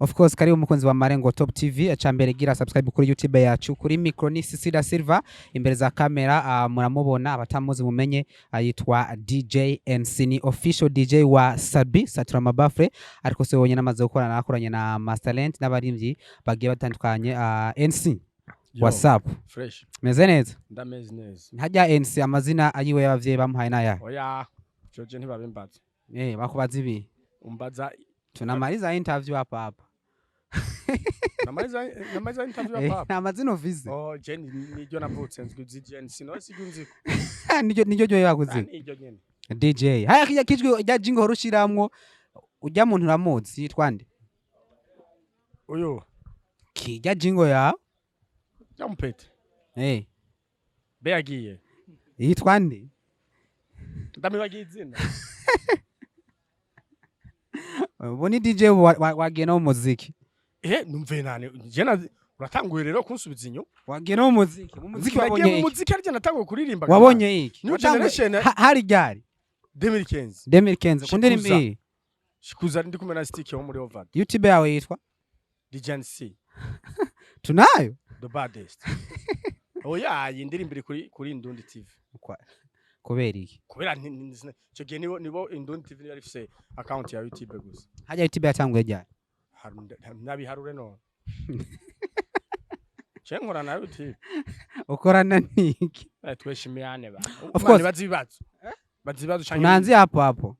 Of course, karibu umukunzi wa Marengo Top TV. Icambere, gira subscribe kuri YouTube yacu. Kuri micro ni Sisida Silva, imbere za kamera muramubona, abatamuzi mumenye yitwa DJ NC, ni official DJ wa Sabi Satura Mabafre, ariko se wonyene amaze gukorana, akoranye na Masterland n'abarimvyi bagiye batandukanye. NC. Yo, what's up? Fresh. Meze neza? Ndameze neza. Hajya NC, amazina ayiwe y'abavyeyi bamuhaye naya? Oya, joje ntibabimbaza. Eh, bakubaza ibi. Umbaza. Tunamaliza interview hapa hapa. Namaliza interview Eh, hapa. nta mazina ufise? Oh, je niryo navutse nzwi ZGNC, no sijyo nziko. Niryo ryo yakuze. Ah, niryo nyene. DJ haya kijya kijwi ujya jingo horushiramwo ujya muntu uramuzi, yitwa nde? Uyu? Kijya jingo ya Jampete. Eh. Be yagiye. Yitwa nde? Ndamibagiye izina. Ubu ni DJ wagiye no mu muziki. Eh, numve nane je na uratanguye rero kunsubiza inyuma. Wagiye no mu muziki, mu muziki Nagiye wabonye mu iki? muziki ariko natanguye kuririmba. Wabonye iki? New generation. Hari ryari? 2015. 2015, ku ndirimbo Shikuza. iyi? Shikuza, ndi kumwe na Stick wo muri Overd. YouTube yawe yitwa? DJNC. Tunayo. The baddest. Oya, iyi ndirimbo iri kuri Indundi TV. Kubera iki? Kubera ico gihe nibo Indundi TV yari ifise account ya YouTube gusa. Hajya YouTube yatanguye ryari? Nabiharure none. Je nkora na YouTube. Ukorana niki? Eh, tweshimiane ba. Of course. Bazi ibibazo. Bazi ibibazo canke Tunaanzia hapo hapo.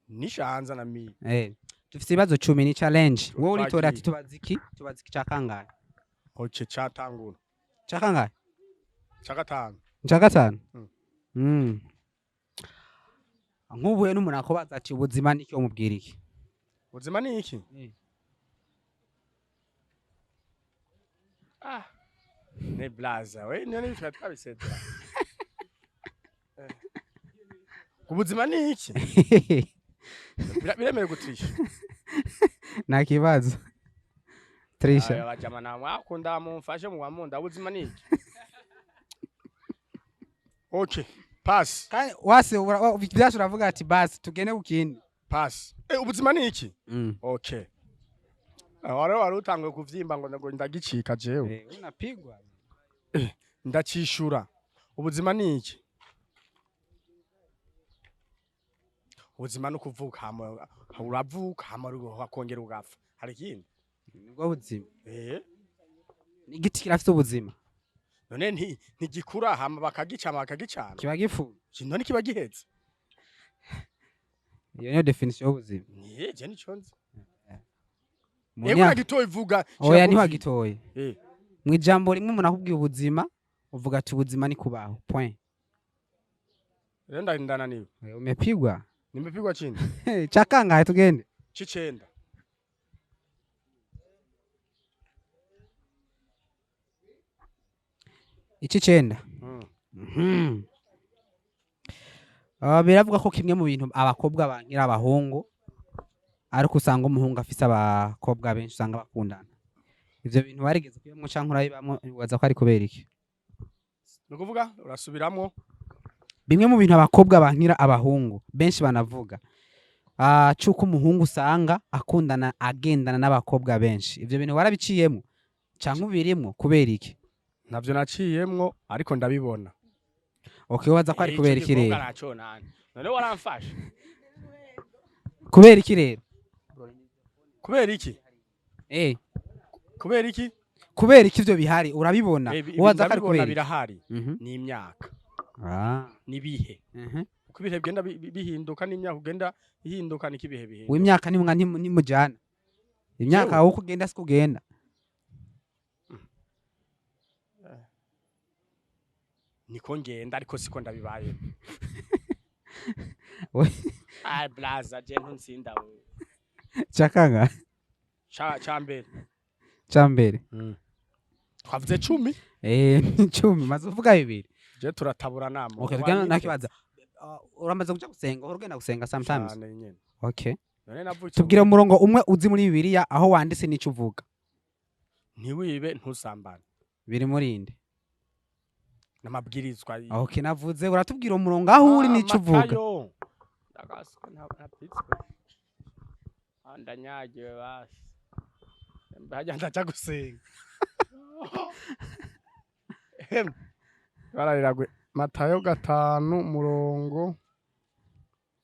Nishaanza na mimi. Eh, dufite ibibazo 10, ni challenge. Wowe uritora ati Twagiye. tubaza iki, tubaza iki, cakangahe? Oce catangura. Cakangahe? Ca gatanu. Ca gatanu. Mm. Nk'ubuye n'umuntu akubaza ati ubuzima ni iki, umubwira iki? Ubuzima ni iki? Mm. Ah. Ne blaza, we none bitwa twabisezera. Eh. Ubuzima ni iki? Biremewe gutrisha. Nta kibazo, Trisha. Abajama namwe akunda mumfashe mu wamunda, ubuzima ni iki? Okay, pass. Kandi wase vyashe uravuga ati basi tugende ku kindi. Pass. Eh, ubuzima ni iki? Okay. Wari utanguye kuvyimba ngo ndagicika jewe. Eh, unapigwa. Ndacishura. Ubuzima ni iki? Ubuzima ni ukuvuka, hama uravuka, hama ukongera ugapfa. Hari ikindi? Nibwo buzima. Eh. Igiti kirafite ubuzima. None ntigikura hama bakagica, hama bakagicana. Kiba gipfuye. None kiba giheze. Iyo niyo definition y'ubuzima. Ni je nico nzi. Umuntu Ego, nagitoye ivuga. Oya, ntiwagitoye. Eh. Mu ijambo rimwe, umuntu akubwiye ubuzima, uvuga ati ubuzima ni kubaho, point. Rero ndananiwe. Eh, umepigwa. Nimepigwa chini. Cakangahe? Tugende. C'icenda. Ic'icenda. Mm. Ah, biravuga ko kimwe mu bintu abakobwa bankira abahungu, ariko usanga umuhungu afise abakobwa benshi usanga bakundana. Ivyo bintu warigeze kubibamwo canke urabibamwo? Wibaza ko ari kubera iki? Ni ukuvuga urasubiramwo. Bimwe mu bintu abakobwa bankira abahungu benshi banavuga, c'uko umuhungu usanga akundana, agendana n'abakobwa benshi. Ivyo bintu warabiciyemwo canke ubirimwo? Kubera iki? Ntavyo naciyemwo, ariko ndabibona. Okay, wibaza ko ari Eh, kubera ico iki gikorwa rero? naco nani. None waramfashe. Kubera iki rero? Kubera iki? Eh. Kubera iki? Kubera iki ivyo bihari urabibona? Eh, Wibaza ko ari ndabibona kubera iki? birahari. Mhm. Ni imyaka. Ah. Nibihe. Uko ibihe bigenda bihinduka n'imyaka ugenda ihinduka, niko ibihe bihinduka. W'imyaka nimwa nimujana imyaka Jewe? uko ugenda siko ugenda. Niko ngenda, ariko siko ndabibaye. We- Ah, blaza, je ntuntsinda we. Cakanga? Ca mbere. Ca mbere. Twavuze 10. Eh, ni 10, maze uvuga bibiri. Je turatabura nama. Okay, tugana nakibaza. Uramaze kuja gusenga? Uhora ugenda gusenga sometimes? Cyane nyene. Okay. None navutse. Tubwire umurongo umwe uzi muri Bibiliya, aho wanditse n'ico uvuga. Ntiwibe, ntusambane. Biri muri inde? N'amabwirizwa. Okay, navuze uratubwira umurongo aho uri n'ico uvuga. Matayo. Ndakaswe ntabyitswe. Ah, ndanyagiwe basi. Hajya ndaja gusenga. Emwe, barariragwe. Matayo 5 murongo.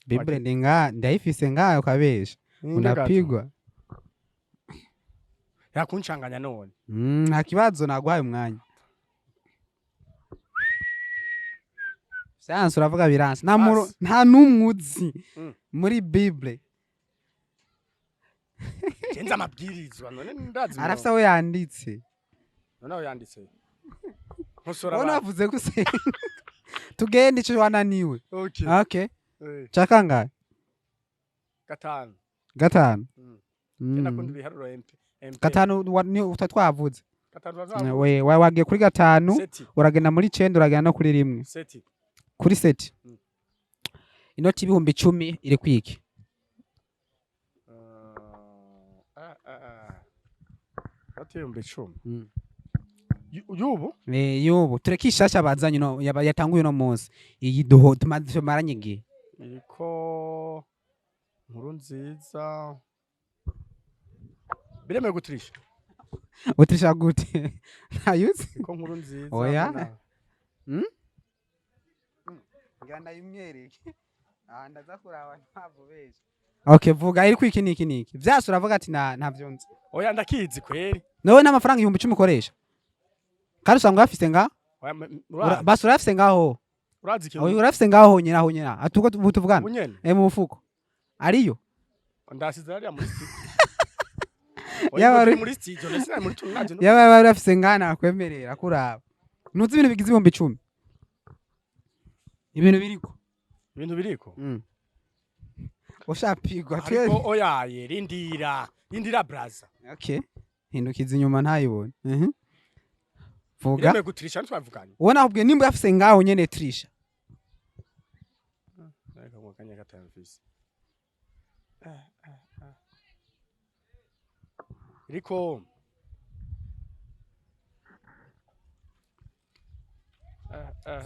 Bible ndi nga ndayifise ngayo kabesha. Ninde gato? Unapigwa. Yakuncanganya none. Nta kibazo, naguhaye umwanya. Science uravuga biranse. Nta Basi. nta n'umwe uzi muri Bible. Genza amabwirizwa none ndazi. Arafise aho yanditse. None aho yanditse. Nkosora. Ubona Abantu. wavuze gusenga. Tugende ico wananiwe. Okay. Okay. Cakangahe? 5. 5. Ndakunda ibiharuro MP. MP. 5 twavuze. 5 bazavuze. We wagiye kuri 5 Sept. uragenda muri 9 uragenda no kuri 1. Sept. Kuri sept. Inoti 10,000 iri kwiki? Inoti 10,000. Y'ubu? Y'ubu tureke ishasha bazanye no yatanguye uno munsi. Iyi duho tumaranye igihe. Iriko nkuru nziza. Biremewe gutirisha? Utirisha gute? Ntayuzi? Iriko nkuru nziza. Oya. Hamwe na Ngira ndayimwereke. Ah, ndaza kuraba ntabwo beje. Okay, vuga iri kwiki niki niki. Vyase uravuga ati na ntavyo nzi. Oya, ndakizi kweri. Nawe n'amafaranga 10,000 ukoresha. Kandi usanga uyafise nga? Oya, urazi. Basi urayafise ngaho. Urazi ikintu. Oya, urayafise ngaho nyene aho nyene. Atuko tuvugana. Ubu nyene. Mu mufuko. Ariyo. Ndasize hariya muri studio. Yaba Oya, muri studio ndetse nari muri tournage. Yaba bari bafise ngana akwemerera kuraba. Ntuzi ibintu bigize 10,000. Ibintu biriko. Ibintu biriko. Ushapigwa. Ariko oyaye, rindira. Rindira braza. Okay. Hindukiza inyuma ntayibone. Vuga. Biremewe gutirisha ntitwavuganye. Ubona akubwiye nimba uyafise ngaho nyene trisha. Ariko ngo kanya katamvise. Iriko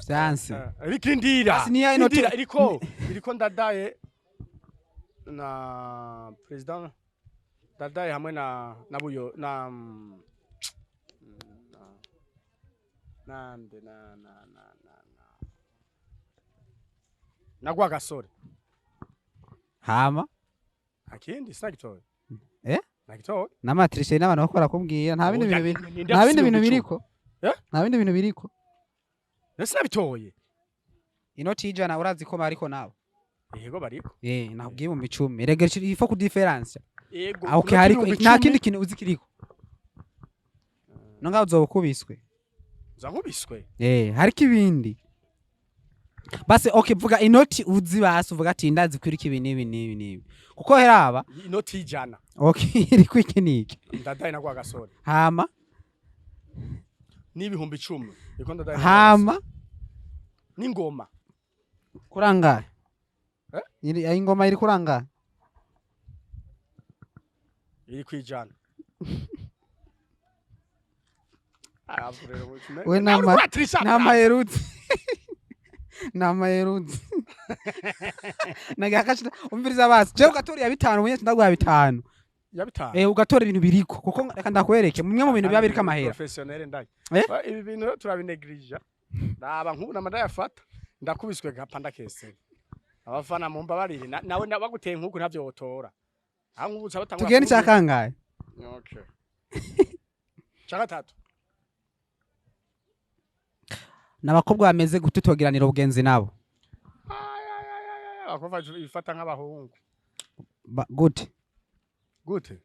Vyanse. Iriko indira. Basi niya inoti- Indira, iriko Ndadaye na president Ndadaye hamwe na Buyo na nande na Rwagasore. Hama Akindi sinagitoye. Eh? Nagitoye. N'amatrishe n'abantu bakora kumbwira nta bindi Oya, bintu biri. ninde Nta afise bindi bintu 10,000? biriko. Eh? Nta bindi bintu biriko. Nese nabitoye. Inoti 100 urazi ko bariko nawe. Yego, bariko. Nakubwiye 10,000. Rega il faut ku différence. Yego. Ah, okay, hariko nta kindi kintu uzi kiriko. Nonga uzoba ukubiswe. Uza nkubiswe. Hariko ibindi. Basi okay, vuga inoti uzi basi uvuga ati ndazi kwiriko ibi n'ibi n'ibi n'ibi. Kuko heraba Inoti 100. Okay, iriko iki niki. Ndadaye na Rwagasore. Hama N'10,000. Iriko Ndadaye na hama Rwagasore. N'ingoma. Kurangaye. Eh? Iri ingoma iri kurangaye. Iri kwijana. We nama Namaherutse. Namaherutse. Nagakashita umviriza basi. Je ugatora ya 5 munye ndaguha 5. Ya 5. Ugatora ibintu biriko kuko reka ndakwereke mumwe mu bintu biba biriko amahera. Professionnel ndaye. Eh? Ibi bintu rero turabinegrija. Ndaba nk'ubu namandayafata ndakubiswe gapanda kese. Abafana mumbabarire nawe baguteye nk'uku ntavyo wotora. Aho nk'ubu uca batangura Tugende kuvuga- cyakangaye. Okay. Ca 3. N'abakobwa bameze gute tugiranira ubugenzi nabo? Ay, ay, ay, ay, ay, abakobwa bifata nk'abahungu. Gute? Gute?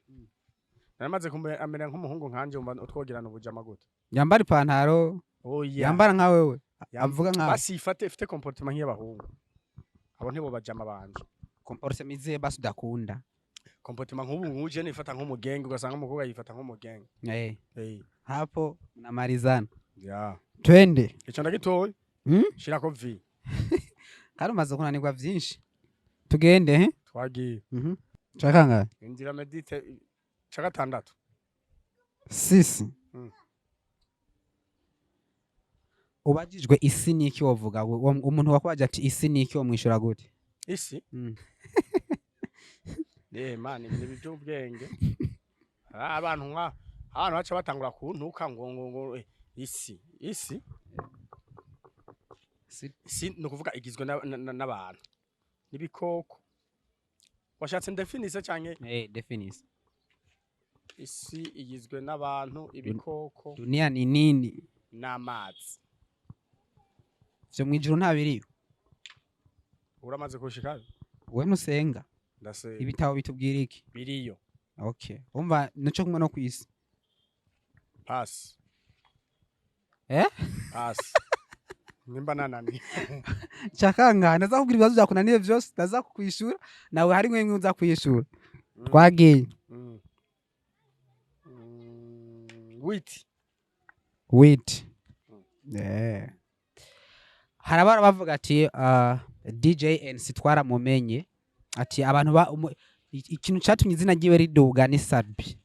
Naramaze kumera nk'umuhungu nkanje umva utwogerana ubujama gute? Yambara ipantaro, Oya. yambara nka wewe, avuga nkawe. Basi ifate ifite comportement nk'iy'abahungu. Abo ntibo bajama banje. Comportement izihe basi udakunda? Comportement nk'ubu nkuje nifata nk'umugenge ugasanga umukobwa yifata nk'umugenge. Hapo mnamalizana. Yeah. Twende. Ico ndagitoye. Shirako V. Kandi umaze kunanirwa vyinshi. Tugende he? Twagiye. Cakangaye. Inzira medite ca 6. Sisi. Ubajijwe isi niki wovuga? Umuntu wakwaje ati isi niki womwishura gute? Isi? Man, ibintu by'ubwenge. Abantu nka abantu baca batangura kuntuka ngo isi isi ni ukuvuga igizwe n'abantu n'ibikoko. Washatse ndefinise canke? Definise. Isi igizwe n'abantu, ibikoko. Dunia ni nini? N'amazi. Vyo mwijuru nta biriyo? Uramaze kushikayo? We ntusenga? Ndasenga. Ibitabo bitubwira iki? Biriyo. Okay, umva, nico kumwe no kwisi. Pass. Eh? Pass nimba nananiye. Cakangana ndaza kubwira ibibazo byakunaniye vyose, ndaza kukwishura nawe hari mwe uza kwishura. Twagiye. Witi. Wait. Hari abara bavuga ati DJ NC twaramumenye, ati abantu ba ikintu catumye izina ryiwe riduga ni Sat-B.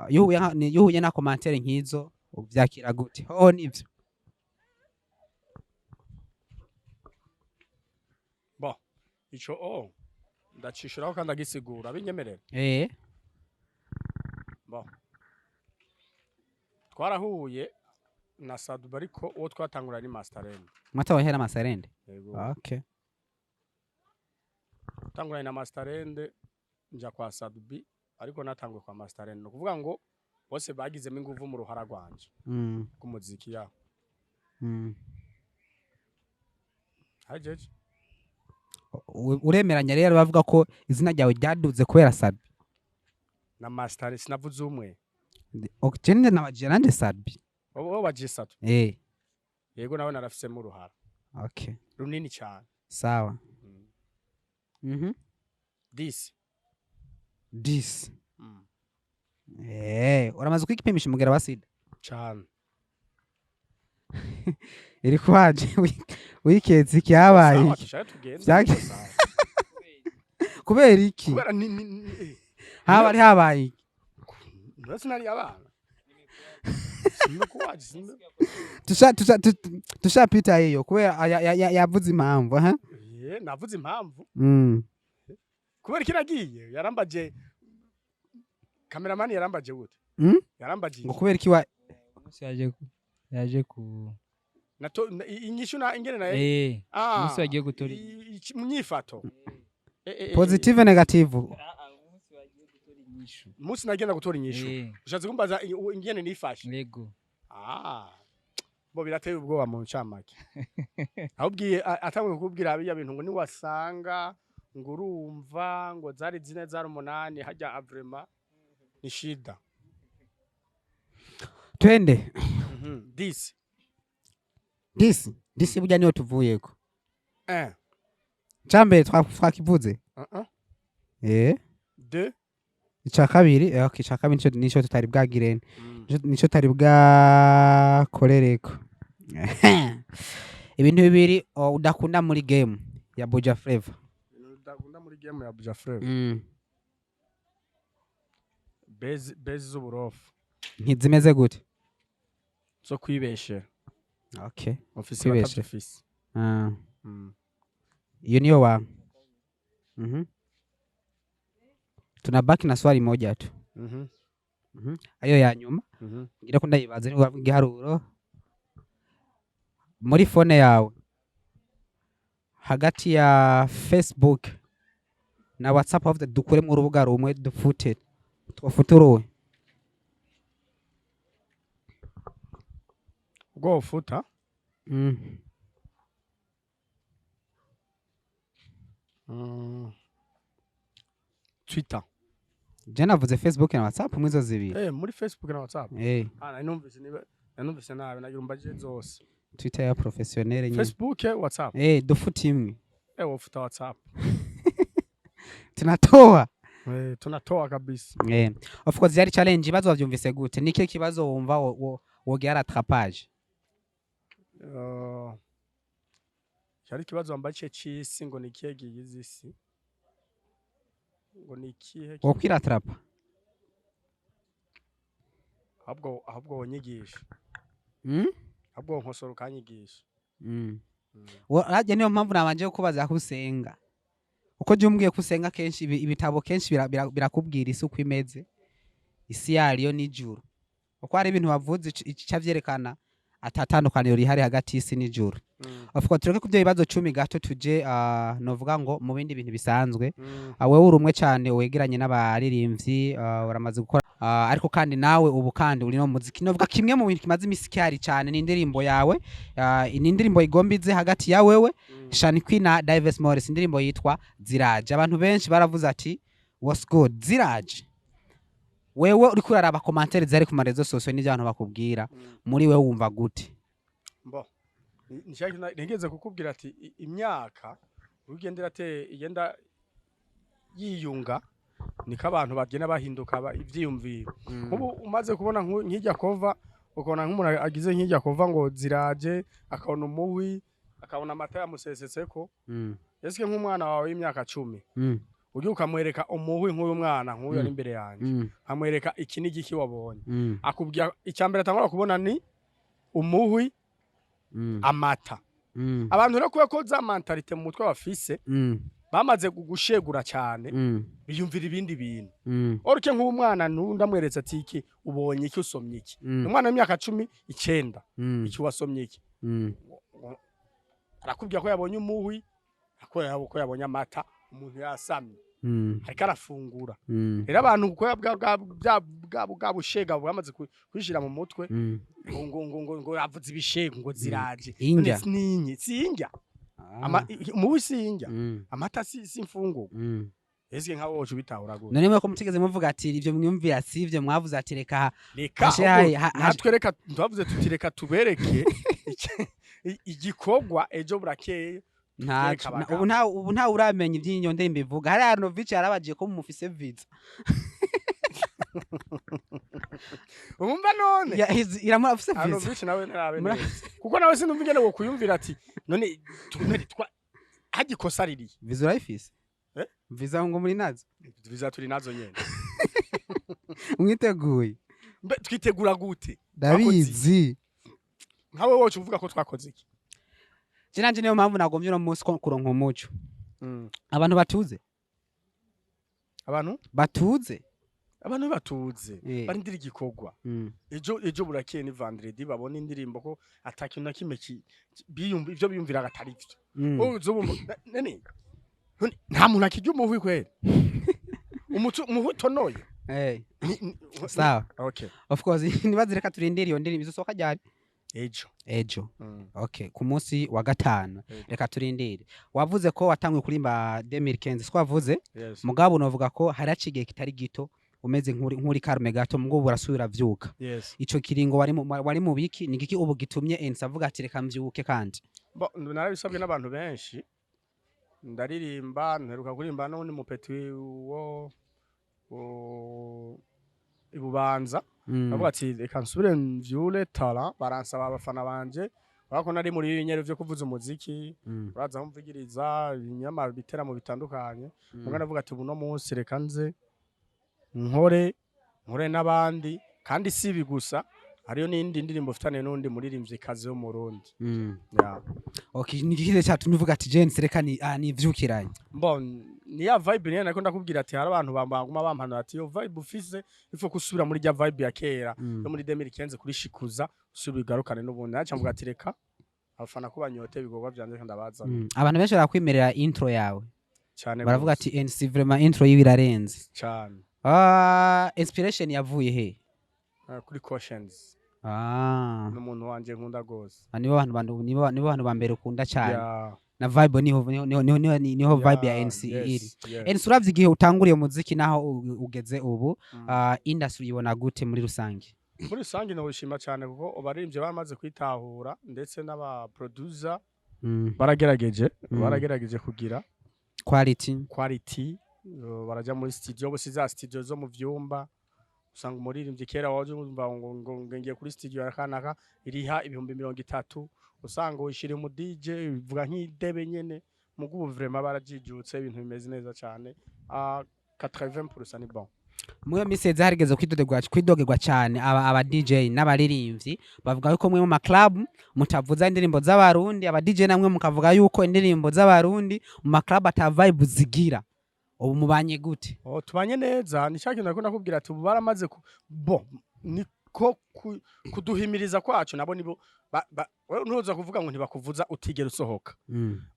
Iyo uhuye na commentaire nk'izo uvyakira gute? Hoho nivyo? Bo ico o ndacishuraho kandi agisigura binyemerera. Bo twarahuye na Sat-B, ariko uwo twatangura ni Master M. Mwata wahera Masterende? Yego. Okay. Tanguranye na Master End, nja kwa Sat-B, ariko natanguye kwa Master End. Ni ukuvuga ngo bose bagizemo inguvu mu ruhara rwanje rw'umuziki ya hajeje. Uremeranya rero bavuga ko izina ryawe ryaduze kubera Sat-B? Na Master, sinavuze umwe. Okay, jende nabajije nanje Sat-B. Wowe waje Sat-B? Eh. Yego, nawe narafisemo uruhara runini cyane. Sawa. Disi. This. Uramaze kwipimisha umugera wa sida? Cyane. Iri kwaje wiketse cyabaye Sawa, iki? dushake tugende. Sawa. Kubera iki? Kubera ni Haba ari habaye iki? Ndetse nari abana simbe kuwaje simbe. Tushapita hiyo kubera yavuze impamvu ha. Navuze impamvu. Kubera iki nagiye yarambaje cameraman, yarambaje gute? Yarambaje Ngo iki? kubera iki wa Umunsi yaje ku Nato inyishu na ingene na umunsi wagiye gutora mu nyifato. Positive, negative? Umunsi wagiye gutora inyishu. Umunsi nagenda gutora inyishu, ushatse kumbaza ingene nifashe? Yego. Ah, bo birateye ubwoba mu ncamake. Ahubwiye atanguye kukubwira biriya bintu ngo niwasanga ngo urumva ngo zari 4, zari 8, hajya avrema ni shida. Twende. Disi. Disi burya niyo tuvuyeko. Cambere twakivuze. Deux. Ica kabiri, okay, ica kabiri nico tutari bwagirene. Nico tutari bwakorereko. Ibintu bibiri udakunda muri game ya Buja Flavor. Ibintu udakunda muri game ya Buja Flavor? Bezi bezi z'uburofu. Ntizimeze gute? Zo kwibeshera. Okay. Ofisi Kwibeshera. batavyufise. Ah. Hiyo niyo wa. Tunabaki na swali moja tu. Ayo ya nyuma. Ngira ko ndayibaza ni wavuga igiharuro. Muri phone yawe, hagati ya Facebook na WhatsApp, havuze dukuremo urubuga rumwe, dufute. Twafuturuwe. Ubwo ufuta? Twitter. Je navuze Facebook na WhatsApp, mwizo zibiri. Muri Facebook na WhatsApp. Ah, nari numvise niba numvise nabi, nagira umbaje zose. Twitter ya professionnel nyine. Facebook, WhatsApp. Dufuta imwe. Wofuta WhatsApp. Tunatoa. Tunatoa kabisa. Of course yari challenge. Ibibazo wavyumvise gute? Ni ikihe kibazo wumva wogira rattrapage? Cyari ikibazo wambaye c'isi ngo ni ikihe gigize isi, ngo ni ikihe Wo kwiratrapa? Ahubwo wonyigisha. Ahubwo nkosora ukanyigisha. Harya niyo mpamvu nabanje kukubaza ko usenga, uko jya umbwiye ko usenga kenshi, ibitabo kenshi birakubwira isi uko imeze. Isi yariyo n'ijuru, kuko hari ibintu bavuze ica vyerekana atatandukaniro rihari hagati y'isi n'ijuru. Of course, tureke kubyo bibazo 10 gato, tuje novuga ngo mu bindi bintu bisanzwe. Wewe uri umwe cyane wegeranye n'abaririmbyi, uramaze gukora, ariko kandi nawe ubu kandi uri no mu muziki. Novuga kimwe mu bintu kimaze imisi kihari cyane ni indirimbo yawe, ni indirimbo igomba ize hagati ya wewe, Shani Queen na Dives Morris, indirimbo yitwa Ziraje. Abantu benshi baravuze ati "What's good, ziraje?" Wewe uriko uraraba commentaires zari ku ma réseaux sociaux n'ivyo abantu bakubwira, muri wewe wumva gute? Mbo nigeze kukubwira ati imyaka ugenda irate igenda yiyunga, niko abantu bagenda bahinduka ivyiyumviro. Nk'ubu umaze kubona nk'ijya kova, ukabona nk'umuntu agize nk'ijya kova ngo ziraje, akabona umuhwi, akabona amata yamusesetseko. Eske nk'umwana wawe w'imyaka 10, ugiye ukamwereka umuhwi, nk'uyu mwana nk'uyu ari imbere yanjye, amwereka iki n'igiki wabonye, akubwira icya mbere atangura kubona ni umuhwi, amata. Abantu rero, kubera ko za mentalité mu mutwe bafise bamaze gushegura cyane, biyumvira ibindi bintu. Oruke nk'umwana n'ubu ndamweretse ati iki ubonye, iki usomye iki, umwana w'imyaka 19, iki wasomye iki, arakubwira ko yabonye umuhwi, ko yabonye amata, umuntu yasamye, ariko arafungura. Rero abantu kuko bwa bushega bwamaze kwishira mu mutwe, ngo yavuze ibishego ngo ziraje. Indya. None ninye si indya. Umuhwi si indya, amata si imfungurwa. Ese nka wowe ubitahura gute? None mwe ko mutigeze muvuga ati ivyo mwiyumvira si ivyo, mwavuze ati reka Reka ahubwo natwe reka twavuze tuti reka tubereke igikorwa ejo burakeye. Ntaco. Tubereke abagabo. Ubu nta uramenya ivy'iyo ndirimbo ivuga. Hari Arnovic yarabagiye ko mufise visa. Umva none. Iramurafise visa. Arnovic nawe ntarabe neza, kuko nawe sinumva ingene wokuyumvira ati none none twa hagikosa ririye. Visa urayifise? Eh? Visa ngo muri nazo? Visa turi nazo nyene. Mwiteguye? Mbe twitegura gute? Ndabizi. Nkawe wocu uvuga ko twakoze iki? Je nanje niyo mpamvu nagombye uno munsi ko kuronka umuco. Abantu batuze. Abantu batuze. Abantu batuze, barindira igikorwa. Ejo burakeye ni vendredi, babona indirimbo ko atakintu na kimwe biyumva ivyo biyumvira atari vyo. Uzobumva nene none nta muntu akirya umuhwi kweri, umuhwi utonoye. Sawa. Okay. Of course, nibaze reka turindire iyo ndirimbo izosohoka ryari. Ejo. Ejo. Okay, ku munsi wa gatanu. Ego. Reka turindire. Wavuze ko watanguye kurimba 2015, siko wavuze? Yes. Mugabo novuga ko haraciye igihe kitari gito umeze nk'uri calme gato, mugabo urasubira vyuka. Yes. Ico kiringo wari mu biki? Ni giki ubu gitumye Ensa avuga ati reka mvyuke kandi? Bo narabisabwe n'abantu benshi, ndaririmba, mperuka kuririmba n'uwundi mupeti wo ibubanza. Bavuga ati reka nsubire mvyure tara, baransaba abafana banje, urabona ko nari muri ibinyero vyo kuvuza umuziki, uraza aho mvugiriza ibinyama biteramo bitandukanye. Muga ndavuga ati ubu no munsi reka nze nkore n'abandi, kandi si ibi gusa, hariyo n'indi ndirimbo mfitaniye n'undi muririmvyikazi wo mu Burundi. Yeah. Okay, ni igiki cyatumye uvuga ati Jens reka ni nivyukiranye? Bon, ni ya vibe nyene nariko ndakubwira ati hari abantu bambaguma bampanura ati yo vibe ufise ifo kusubira muri rya vibe ya kera, yo muri 2015 kuri shikuza, usubira ugarukane n'ubundi. Naca mvuga ati reka abafana ko banyote ibikorwa vyanje, reka ndabazana. Abantu benshi barakwemerera intro yawe. Cane Baravuga gose. ati NC vraiment intro yiwe irarenze. Cane. Inspiration yavuye he? Kuri Cautions. N'umuntu wanje nkunda gose. Nibo bantu ba mbere ukunda cyane. Yeah. Na vibe niho vibe ya NC iri. Yes. NC, uravye igihe utanguriye umuziki naho ugeze ubu, industry ibona gute muri rusange? Muri rusange nowishima cyane, kuko abaririmbyi baramaze kwitahura, ndetse n'aba producer baragerageje, baragerageje kugira quality. Quality, baraja muri studio bose, za studio zo mu vyumba usanga umuririmbyi kera waje wumva ngo ngiye kuri studio ya kanaka iriha 30,000, usanga wishira mu DJ bivuga nk'idebe nyene. Mugu ubu vraiment barajijutse, ibintu bimeze neza cyane, 80% ni bon. Muri iyo minsi heze harigeze kwidogerwa cyane aba DJ n'abaririmbyi, bavuga yuko mwe mu ma club mutavuza indirimbo z'abarundi, aba DJ namwe mukavuga yuko indirimbo z'abarundi mu ma club ata vibe zigira. Ubu mubanye gute? Oh, tubanye neza. Ni cya kintu nariko nakubwira ati ubu baramaze bo niko kuduhimiriza kwacu, nabo nibo wewe ntuza kuvuga ngo ntibakuvuza utigera usohoka.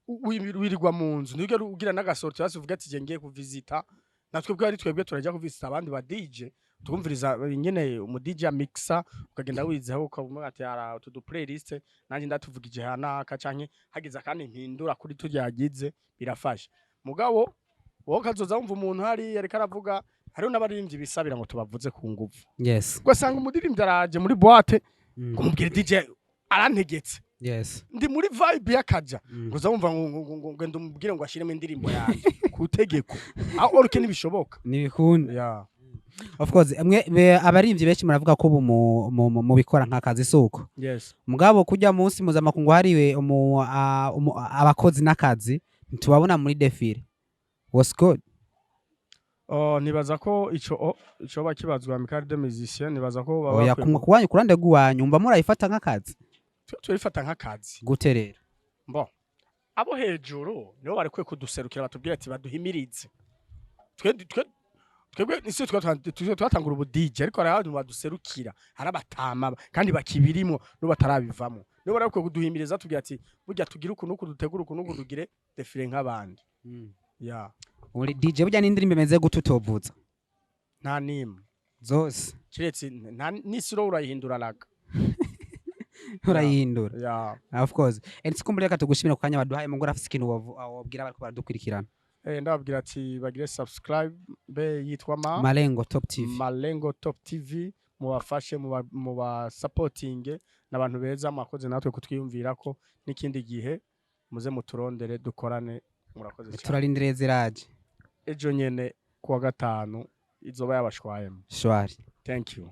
Wirirwa mu nzu, ntigera ugira n'agasorti basi uvuga ati je ngiye kuvisita. Natwe bwo ari twebwe turajya kuvisita abandi ba DJ, tukumviriza nyene umu DJ mixer, ukagenda wizeho ukavuga ati ara utu du playlist nanjye ndatuvugije hanaka, canke hagize akandi mpindura kuri turyagize, birafasha. Mugabo wowe ukazoza wumva umuntu hari ariko aravuga, hariho n'abaririmbyi bisabira ngo tubavuze ku nguvu. Ugasanga umuririmbyi araje muri boîte, kumubwira DJ arantegetse, ndi muri vibe y'akaja, ngo uza wumva ngo ngenda umubwire ngo ashiremo indirimbo yanjye ku tegeko, aho oruke ntibishoboka. Ntibikunda. Yeah. Of course, mwe abaririmbyi benshi muravuga ko ubu mubikora nk'akazi, suko? Yes. Mugabo kujya munsi mpuzamakungu hariwe abakozi n'akazi, ntitubabona muri défilé. What's good? Oh, nibaza ko ico ico bakibazwa Amicale des Musiciens, nibaza ko baba Oya, bakwiye kuwanyu, kurande rw'iwanyu, mba murayifata nk'akazi? Turifata nk'akazi. Gute rero? Mbo abo hejuru nibo barikwiye kuduserukira, batubwira ati baduhimirize. Twe twebwe nisi twe twatangura ubu DJ, ariko hari abantu baduserukira, hari abatama kandi bakibirimo no batarabivamo, nibo barikwiye kuduhimiriza, tubwira ati burya tugire ukuntu uku, dutegure ukuntu uku, tugire défilé nk'abandi, yeah. Uri DJ, burya n'indirimbo imeze gute utovuza? Nta nimwe. Zose? Kiretse nta n'isiro urayihindura raga. Urayihindura. Yeah. Of course, and sikumbure, reka tugushimire ku kanya baduhaye. Mugore afise ikintu wobwira bariko baradukurikirana? Ndababwira ati bagire subscribe be yitwa ma Malengo Top TV. Malengo Top TV, mubafashe, muba supporting n'abantu beza. Mwakoze natwe kutwiyumvira ko n'ikindi gihe muze muturondere dukorane. Murakoze cyane. Turarindiriye ziraje. Ejo nyene kuwa gatanu izoba yabashwayemo. Shwari. Thank you.